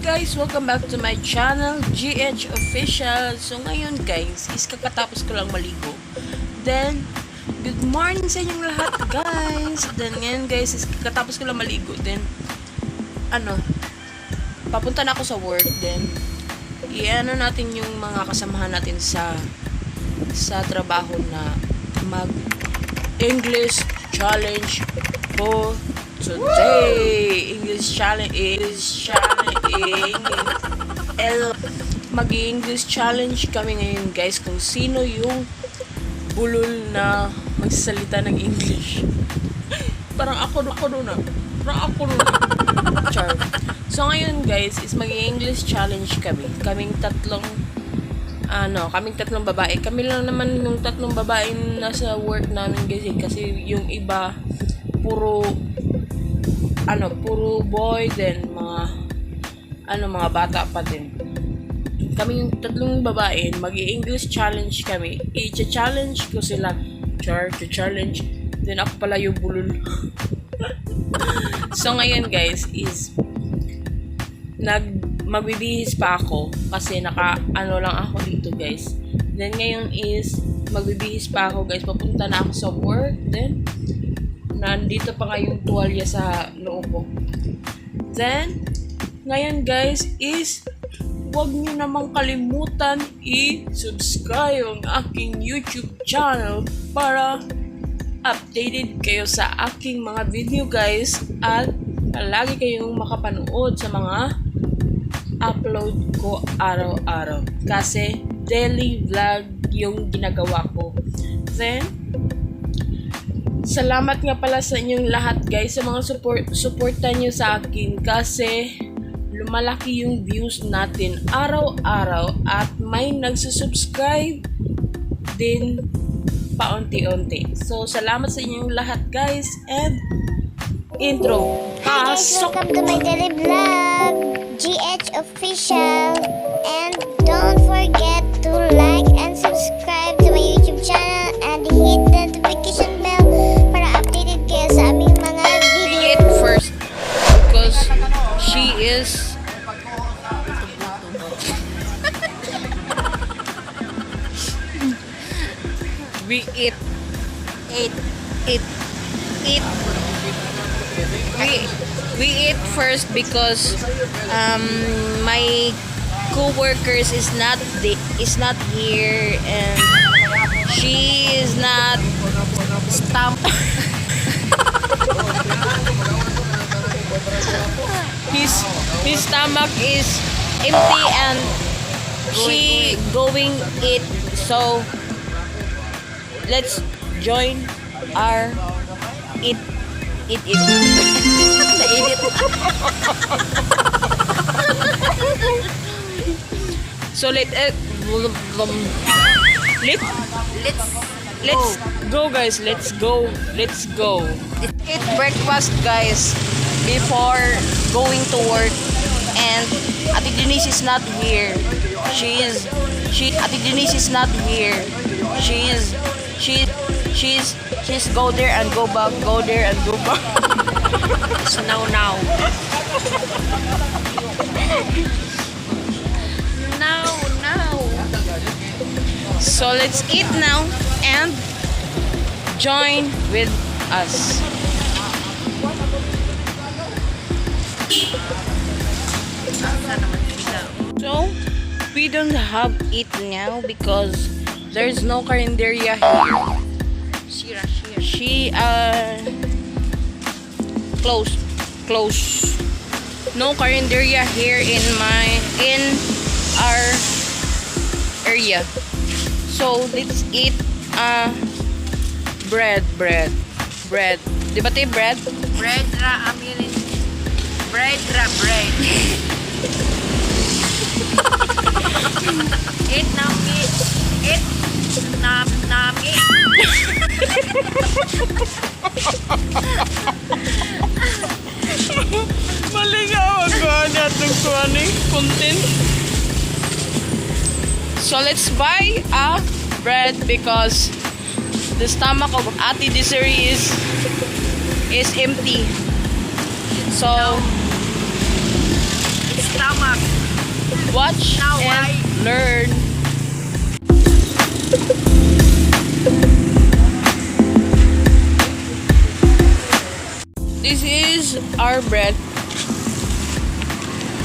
Guys! Welcome back to my channel, GH Official. So ngayon, guys, is kakatapos ko lang maligo. Then, good morning sa inyong lahat, guys! Then ngayon, guys, is kakatapos ko lang maligo. Then, ano, papunta na ako sa work. Then, i-ano natin yung mga kasamahan natin sa trabaho na mag English challenge for today. English challenge, English challenge, L. Mag-English challenge kami ngayon, guys, kung sino yung bulol na magsasalita ng English. Parang ako, ako doon ah. Parang ako doon ah. Char. So ngayon, guys, is mag-English challenge kami. Kaming tatlong babae. Kami lang naman yung tatlong babae nasa work namin, guys, eh, kasi yung iba puro boy then mga ano, mga bata pa din. Kami yung tatlong babae, mag-English challenge kami. I-challenge ko sila. Char, challenge. Then ako pala yung bulol. So ngayon, guys, is magbibihis pa ako kasi naka ano lang ako dito, guys. Then ngayon is magbibihis pa ako, guys. Papunta na ako sa work. Then nandito pa nga yung tuwalya sa noo ko. Then ngayon, guys, is huwag niyo namang kalimutan i-subscribe ang aking YouTube channel para updated kayo sa aking mga video, guys, at palagi kayong makapanood sa mga upload ko araw-araw kasi daily vlog yung ginagawa ko. Then, salamat nga pala sa inyong lahat, guys, sa mga suporta nyo sa akin kasi lumalaki yung views natin araw-araw at may nagsusubscribe din paunti-unti. So, salamat sa inyong lahat, guys, and intro. Hi guys, Pasok! Welcome to my daily vlog, GH Official. And don't forget to like and subscribe to my YouTube channel and hit the notification bell para updated kayo sa aming mga video. Eat first because she is we eat. Eight. Eat, eat. We eat first because my co-workers is not here and she is not stamp his stomach is empty and she going eat, so let's join our eat, eat, eat. Nainit. So let Let's let's go, guys. Let's go, let's go eat breakfast, guys, before going to work. And Ate Denise is not here. She is she Ate Denise is not here. She is she she's go there and go back, go there and go back. It's now now. Now, now. So let's eat now and join with us. Asa naman sila? So we don't have it now because there's no carinderia here. Shira, shira. She close, close. No carinderia here in our area. So let's eat bread, bread, bread. Di ba te, bread? Bread ra amilin. Bread ra bread. Eat nami. Eat nam nami. Mali nga magawa niya itong kuwan eh, content. So let's buy a bread because the stomach of Ate Desiree is empty. So Stomach. Back. Watch Now, and learn. This is our bread.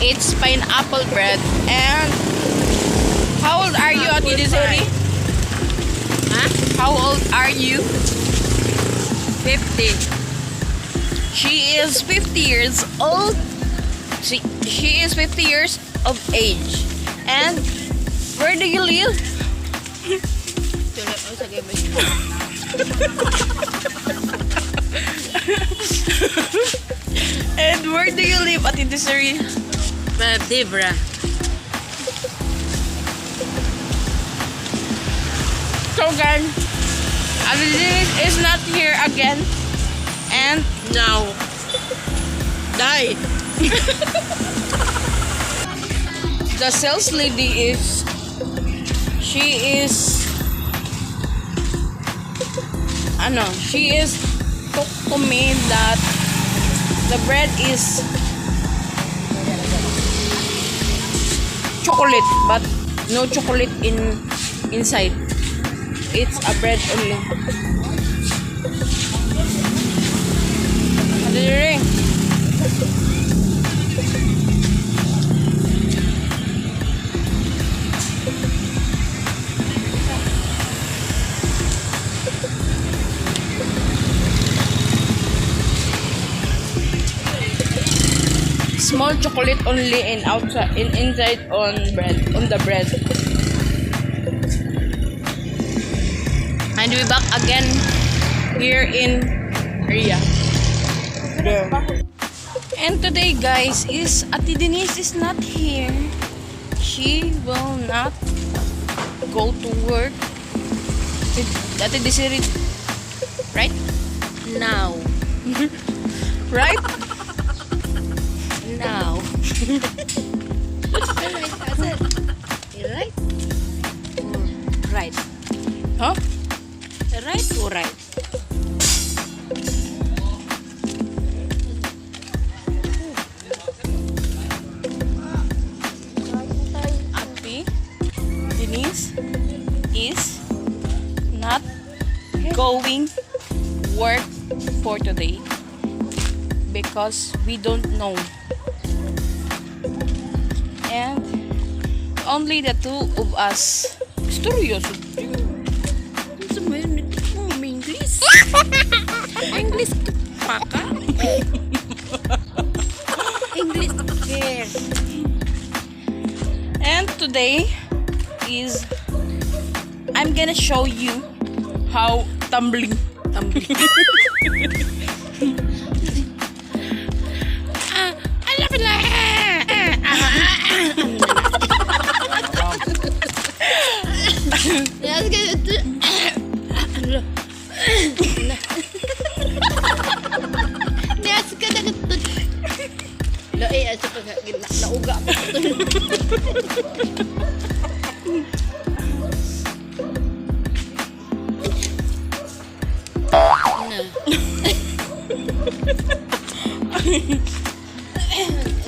It's pineapple bread. And how old are you, Ate Desiree? Huh? How old are you? 50. She is 50 years old. She is 50 years of age. And where do you live? And where do you live, Ate Desiree? Debra. So guys, Ate Denise is not here again. And Now. Die. the sales lady is, she is, ano, she is talk to me that the bread is chocolate, but no chocolate in inside. It's a bread only. Ano yun? Small chocolate only in outside, in inside on bread, on the bread. And we back again here in area. And today, guys, is Ate Denise is not here. She will not go to work. Ate Desiree, right? Now. Right? Now. Right? Or right? Huh? Right or right? Ate Denise is not going work for today because we don't know. And only the two of us. Istorya sa Sa may English. English pa ka? English care. And today is I'm gonna show you how tumbling tumbling. Ah, I love it like ah, ah, ah, ah. Nauga ko.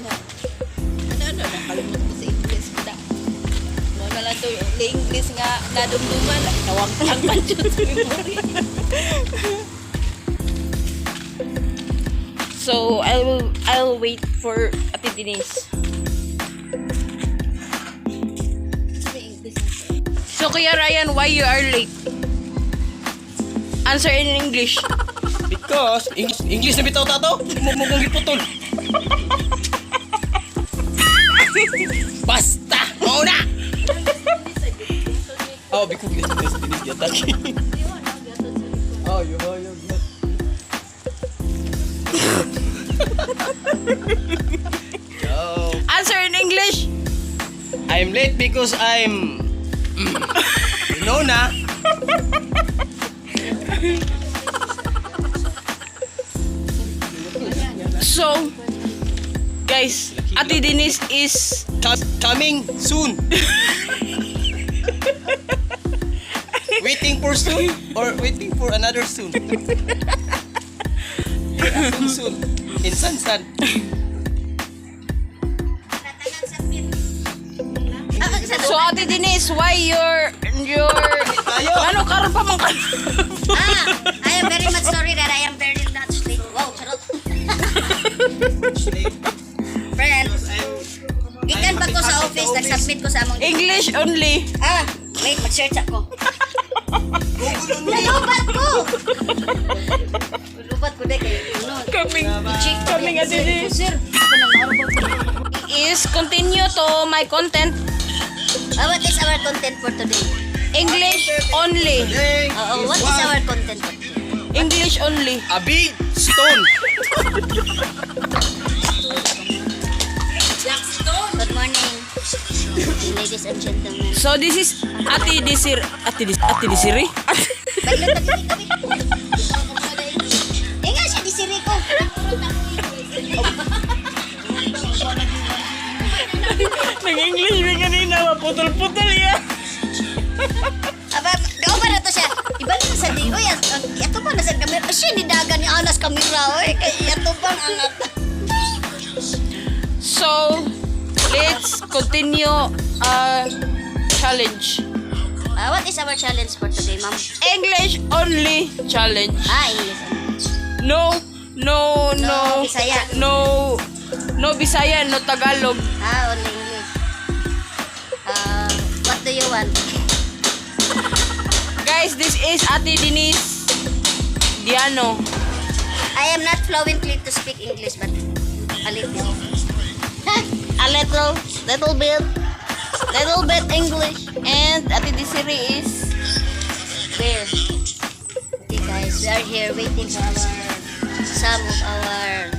Na. Ano, nakalimutan ko sa English ko na. Mo na lang to yung English nga nadumduman. Nawang ang padyot sa memory. So I'll wait for Ate Denise. May English na. So Kuya Ryan, why you are late? Answer in English. Because English, English na bitaw ta to. Mo mo kong giputol. Basta, mao na. Oh, bikog dinis dinis yataki. Oh, yo yo yo. Yo. Answer in English. I'm late because I'm you know na. So, guys, Ate Denise is Coming soon. Waiting for soon or waiting for another soon. Yeah, soon soon. In Sansan. Natanan sa So, Ate Denise, why your Tayo. Ano karon pa man ka? Ah, I am very much sorry that I am very much late. Wow, charot. Friend, gikan pa ko sa office, nag-submit ko sa among English only. Ah, wait, mag-search ako. Google only. Nalubat ko! Nalubat ko dahil kayo. Ano? Kaming I-check ko. Kaming Ate Denise. Sir, ako na maarubag ko. Is continue to my content. Ah, what is our content for today? English only. Today Oo, is what is one. our content for today? English only. A big stone. Good morning, ladies and gentlemen. So this is Ate Desir Ate Desiri? Bailot na dili kami. Eh nga siya, disiri ko. Nag-English mi kanina, maputol-putol ya. Aba, gao ba na to siya? Ibalik na sa di. Uy, ato pa na sa kamera. Ay, siya, nidagan ni Anas kamera. Uy, kay ato pang angat. So let's continue challenge. Ah, what is our challenge for today, ma'am? English only challenge. Ah, English. No, no, no. No Bisaya. No, no Bisaya, no Tagalog. Ah, only English. Ah, what do you want? Guys, this is Ate Denise Diano. I am not fluently to speak English, but a little. A little, little bit English. And Ate Desiree is there. Okay, guys, we are here waiting for our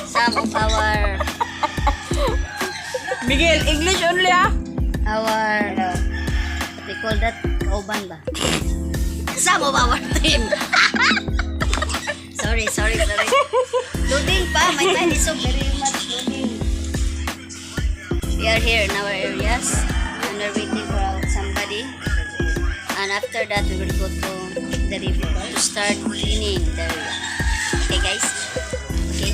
some of our Miguel, English only ah. Our what we call that, kauban ba? Some of our team. Sorry, sorry, sorry. Loading pa. My time is so very much loading. We are here in our areas and we're waiting for somebody. And after that, we will go to the river to start cleaning the area. Okay, guys? Okay?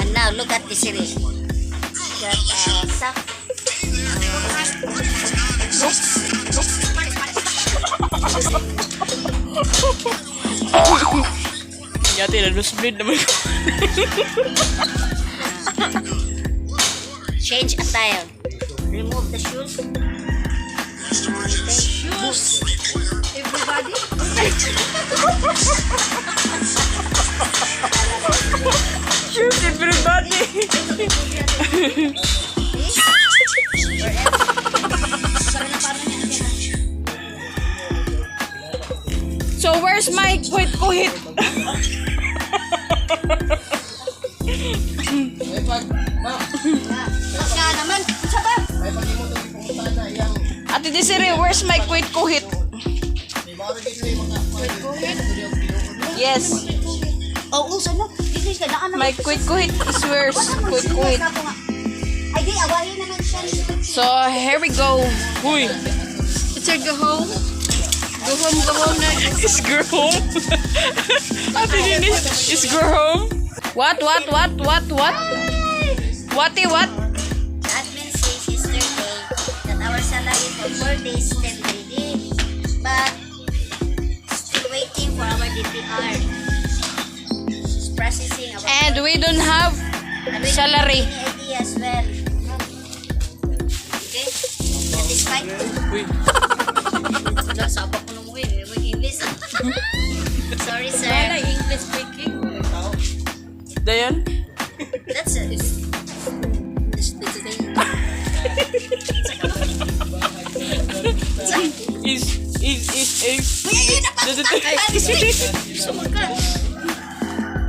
And now, look at this area. Got a sack. Yate, na-nosebleed naman ko. Change attire. Remove the shoes. Shoes. Everybody. Shoot everybody. So where's my kuhit kuhit? May pag, ma'am, Ka naman. Unsa ba? may pag imo itong ipunta na iyang Ate Desiree, where's my kuhit kuhit? may mga dito yung mga Yes. Oh, unsa no? English ka daan My kuhit kuhit is where's kuhit kuhit. Ay di awahin naman siya. So here we go. Huy. It's go home. Go home, go home na. Is go home? Ate Denise, is go home? What, what, what, what, what? Wati, what? The admin says yesterday that our salary for 4 days still ready, but still waiting for our DPR. She's processing our And we don't have And we don't salary. have any idea as well. Okay? Satisfied? Uy. Wala, sabak ko nung uwi. May English. Sorry, sir. Wala English speaking. Dayon? That's it. This Is. Uy, ay, ay, napak- Sumod ka.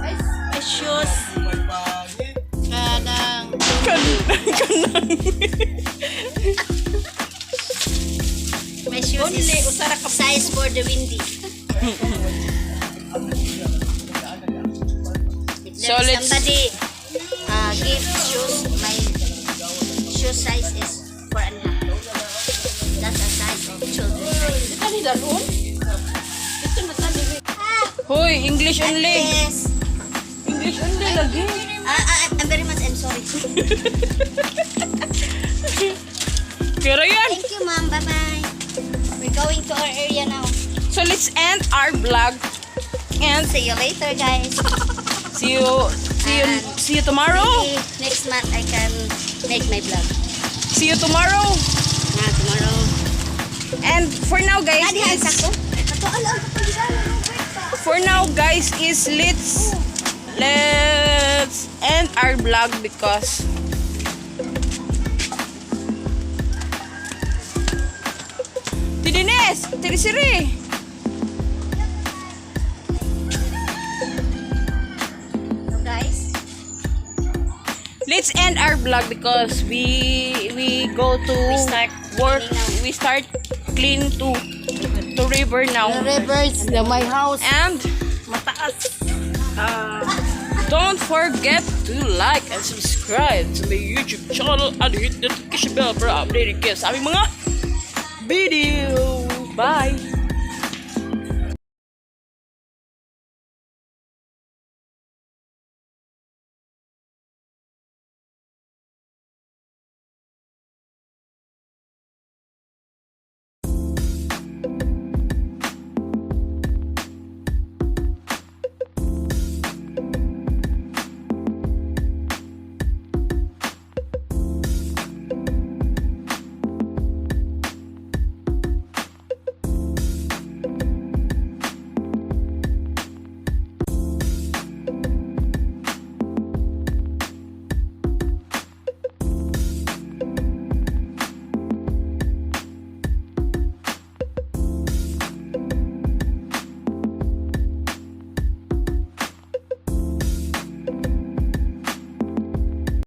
Ay, shoes. Kanang Kanang. My shoes Only is usara ka size for the windy. If So there is let's- somebody give shoes, my shoe size is 4.5. That's a size of children size. Ito ni dalon. Ito na tani. Hoy, English only. Yes. English only lagi. Ah, I'm very much I'm sorry. Okay ra yan. Thank you, ma'am. Bye-bye. We're going to our area now. So let's end our vlog and See you later, guys. see you tomorrow. Maybe next month I can make my vlog. See you tomorrow. Na, tomorrow. And for now, guys, Nadihan is sa ko. Ato, ala, for now, guys, is let's end our vlog because Tidines, Tirisiri. So, guys, Let's end our vlog because we go to We start work. cleaning now. We start clean to river now. Rivers, the my house. And Mataas. Don't forget to like and subscribe to my YouTube channel and hit the notification bell for updated gifts sa aming mga video. Bye!